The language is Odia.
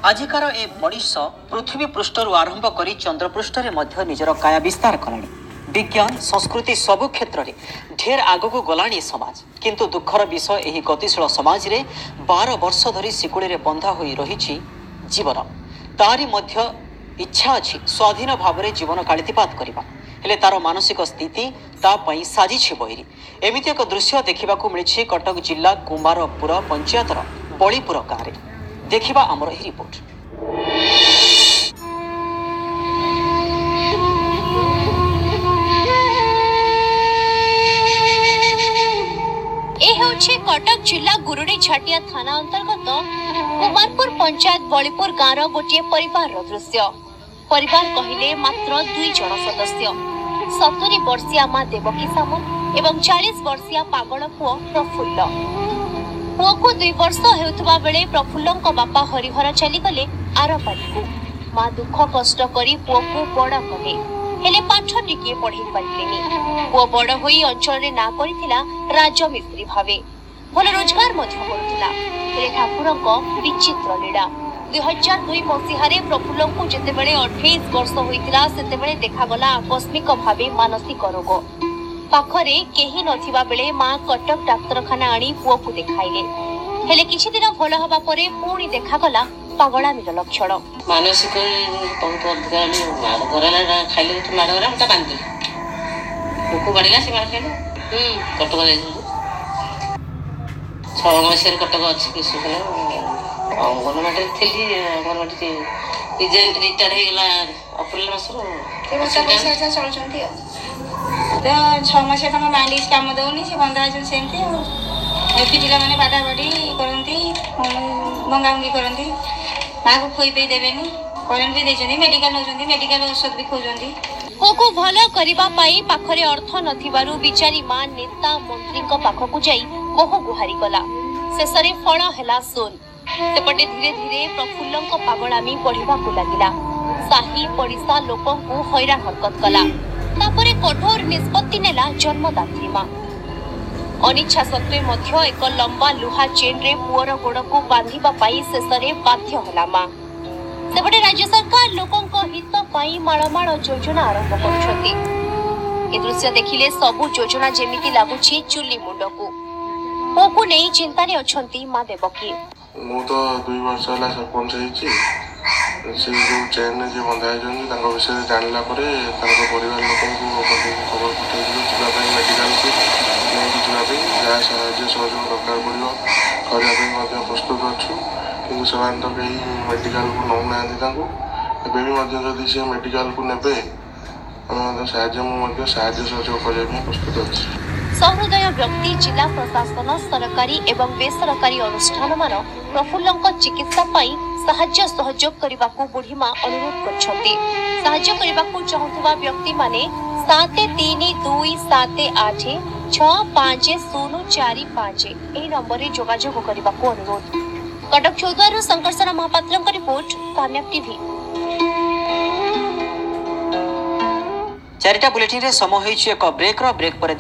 ଆଜିକାର ଏ ମଣିଷ ପୃଥିବୀ ପୃଷ୍ଠରୁ ଆରମ୍ଭ କରି ଚନ୍ଦ୍ରପୃଷ୍ଠରେ ମଧ୍ୟ ନିଜର କାୟା ବିସ୍ତାର କଲାଣି। ବିଜ୍ଞାନ, ସଂସ୍କୃତି ସବୁ କ୍ଷେତ୍ରରେ ଢେର ଆଗକୁ ଗଲାଣି ଏ ସମାଜ। କିନ୍ତୁ ଦୁଃଖର ବିଷୟ, ଏହି ଗତିଶୀଳ ସମାଜରେ 12 ବର୍ଷ ଧରି ଶିକୁଳିରେ ବନ୍ଧା ହୋଇ ରହିଛି ଜୀବନ। ତାରି ମଧ୍ୟ ଇଚ୍ଛା ଅଛି ସ୍ୱାଧୀନ ଭାବରେ ଜୀବନ କାଳିତିପାତ କରିବା, ହେଲେ ତାର ମାନସିକ ସ୍ଥିତି ତା ପାଇଁ ସାଜିଛି ବୈରୀ। ଏମିତି ଏକ ଦୃଶ୍ୟ ଦେଖିବାକୁ ମିଳିଛି କଟକ ଜିଲ୍ଲା କୁମାରପୁର ପଞ୍ଚାୟତର ବଳିପୁର ଗାଁରେ। ଦେଖିବା ଆମର ଏହି ରିପୋର୍ଟ। ଏ ହେଉଛି କଟକ ଜିଲ୍ଲା ଗୁରୁଡି ଝାଟିଆ ଥାନା ଅନ୍ତର୍ଗତ କୁମାରପୁର ପଞ୍ଚାୟତ ବଳିପୁର ଗାଁର ଗୋଟିଏ ପରିବାରର ଦୃଶ୍ୟ। ପରିବାର କହିଲେ ମାତ୍ର 2 ଜଣ ସଦସ୍ୟ, 70 ବର୍ଷିୟା ମା ଦେବକୀ ସାମଲ ଏବଂ 40 ବର୍ଷିୟା ପାଗଳ ପୁଅ ପ୍ରଫୁଲ୍ଲ। ପୁଅକୁ 2 ବର୍ଷ ହେଉଥିବା ବେଳେ ପ୍ରଫୁଲ୍ଲଙ୍କ ବାପା ହରିହର ଚାଲିଗଲେ ଆରପାରିକୁ। ମା ଦୁଃଖ କଷ୍ଟ କରି ପୁଅକୁ ବଡ଼ କଲେ, ହେଲେ ପାଠ ଟିକିଏ ପଢେଇ ପାରିଲେନି। ପୁଅ ବଡ଼ ହୋଇ ଅଞ୍ଚଳରେ ନାଁ କରିଥିଲା ରାଜମିସ୍ତ୍ରୀ ଭାବେ, ଭଲ ରୋଜଗାର ମଧ୍ୟ କରୁଥିଲା। ହେଲେ ଠାକୁରଙ୍କ ବିଚିତ୍ର ଲୀଳା, 2002 ମସିହାରେ ପ୍ରଫୁଲ୍ଲଙ୍କୁ ଯେତେବେଳେ 28 ବର୍ଷ ହୋଇଥିଲା, ସେତେବେଳେ ଦେଖାଗଲା ଆକସ୍ମିକ ଭାବେ ମାନସିକ ରୋଗ। ପାଖରେ କେହି ନଥିବା ବେଳେ ମା କଟକ ଡାକ୍ତରଖାନା ଆଣି ପୁଅକୁ ଦେଖାଇଲେ। ହେଲେ କିଛି ଦିନ ଭଲ ହେବା ପରେ ପୁଣି ଦେଖାଗଲା ପାଗଳାମିର ଲକ୍ଷଣ। ମାନସିକ ବହୁତ ଅଧିକା ମାଡ଼ କରାଇଲା, ଖାଇଲେ ମାଡ଼ କରା, ମୁଁ ତା ବାନ୍ଧିଦେଲି। ଲୋକ ବାଡ଼ିଲା, ସେ ମାଡ଼ ଖାଇଲା। କଟକ ଯାଇଛନ୍ତି 6 ମସିହାରେ, କଟକ ଅଛି କିଛି। ଅଙ୍ଗନବାଡ଼ିରେ ଥିଲି, ଅଙ୍ଗନବାଡ଼ି ରିଟାୟାର୍ଡ ହେଇଗଲା ଅପ୍ରିଲ ମାସରୁ। ଚଳୁଛନ୍ତି ଆଉ ତ 6 ମାସ ତାଙ୍କ ମାଇଣ୍ଡ କିଛି କାମ ଦେଉନି, ସେ ବନ୍ଧା ହେଇଛନ୍ତି ସେମିତି। ଆଉ ଏଠି ପିଲାମାନେ ବାଡ଼ାବାଡ଼ି କରନ୍ତି, ଭଙ୍ଗାଭଙ୍ଗି କରନ୍ତି, ମାଆକୁ ଖୋଇ ପେଇ ଦେବେନି। କରେଣ୍ଟ ବି ଦେଇଛନ୍ତି, ମେଡିକାଲ ନେଉଛନ୍ତି, ମେଡିକାଲ ଔଷଧ ବି ଖୋଉଛନ୍ତି। ପୁଅକୁ ଭଲ କରିବା ପାଇଁ ପାଖରେ ଅର୍ଥ ନଥିବାରୁ ବିଚାରୀ ମା ନେତା ମନ୍ତ୍ରୀଙ୍କ ପାଖକୁ ଯାଇ ବହୁ ଗୁହାରି କଲା। ଶେଷରେ ଫଳ ହେଲା ଶୂନ। ସେପଟେ ଧୀରେ ଧୀରେ ପ୍ରଫୁଲ୍ଲଙ୍କ ପାଗଳାମି ବଢିବାକୁ ଲାଗିଲା, ସାହି ପଡ଼ିଶା ଲୋକଙ୍କୁ ହଇରାଣ ହରକତ କଲା। ତାପରେ କଠୋର ନିଷ୍ପତ୍ତି ନେଲା ଜନ୍ମଦାତ୍ରୀ ମା। ଅନିଚ୍ଛା ସତ୍ତ୍ୱେ ମଧ୍ୟ ଏକ ଲମ୍ବା ଲୁହା ଚେନ୍ରେ ପୁଅର ଗୋଡ଼କୁ ବାନ୍ଧିବା ପାଇଁ ଶେଷରେ ବାଧ୍ୟ ହେଲା ମା। ସେପଟେ ରାଜ୍ୟ ସରକାର ଲୋକଙ୍କ ହିତ ପାଇଁ ମାଳମାଳ ଯୋଜନା ଆରମ୍ଭ କରୁଛନ୍ତି। ଏ ଦୃଶ୍ୟ ଦେଖିଲେ ସବୁ ଯୋଜନା ଯେମିତି ଲାଗୁଛି ଚୁଲି ମୁଣ୍ଡକୁ। ପୁଅକୁ ନେଇ ଚିନ୍ତାରେ ଅଛନ୍ତି ମା ଦେବକୀ। ମୁଁ ତ 2 ବର୍ଷ ହେଲା ସରପଞ୍ଚ ହେଇଛି। ସେ ଯେଉଁ ଚେନ୍ରେ ଯିଏ ବନ୍ଧା ହେଇଛନ୍ତି, ତାଙ୍କ ବିଷୟରେ ଜାଣିଲା ପରେ ତାଙ୍କ ପରିବାର ଲୋକଙ୍କୁ ଖବର ପଠାଇଥିଲୁ ଯିବା ପାଇଁ, ମେଡ଼ିକାଲକୁ ନେଇକି ଯିବା ପାଇଁ। ଯାହା ସାହାଯ୍ୟ ସହଯୋଗ ଦରକାର ପଡ଼ିବ କରିବା ପାଇଁ ମଧ୍ୟ ପ୍ରସ୍ତୁତ ଅଛୁ। କିନ୍ତୁ ସେମାନେ ତ କେହି ମେଡ଼ିକାଲକୁ ନେଉନାହାନ୍ତି ତାଙ୍କୁ। ଏବେ ବି ମଧ୍ୟ ଯଦି ସେ ମେଡ଼ିକାଲକୁ ନେବେ, ଆମେ ମଧ୍ୟ ସାହାଯ୍ୟ, ମୁଁ ମଧ୍ୟ ସାହାଯ୍ୟ ସହଯୋଗ କରିବା ପାଇଁ ପ୍ରସ୍ତୁତ ଅଛି। ସହୃଦୟ ବ୍ୟକ୍ତି, ଜିଲ୍ଲା ପ୍ରଶାସନ, ସରକାରୀ ଏବଂ ବେସରକାରୀ ଅନୁଷ୍ଠାନମାନ ପ୍ରଫୁଲ୍ଲଙ୍କ ଚିକିତ୍ସା ପାଇଁ ସାହାଯ୍ୟ ସହଯୋଗ କରିବାକୁ ବୁଢ଼ୀମା ଅନୁରୋଧ କରିଛନ୍ତି। ସାହାଯ୍ୟ କରିବାକୁ ଚାହୁଁଥିବା ବ୍ୟକ୍ତିମାନେ 7 3 2 7 8 6 5 0 4 5 ଏହି ନମ୍ବରରେ ଯୋଗାଯୋଗ କରିବାକୁ ଅନୁରୋଧ। କଟକ ଚୌଦ୍ୱାରରୁ ଶଙ୍କର୍ଷଣ ମହାପାତ୍ରଙ୍କ ରିପୋର୍ଟ, କାମ୍ୟାବ ଟିଭି। 4ଟା ବୁଲେଟିନରେ ସମୟ ହୋଇଛି ଏକ ବ୍ରେକ୍ର। ବ୍ରେକ୍ ପରେ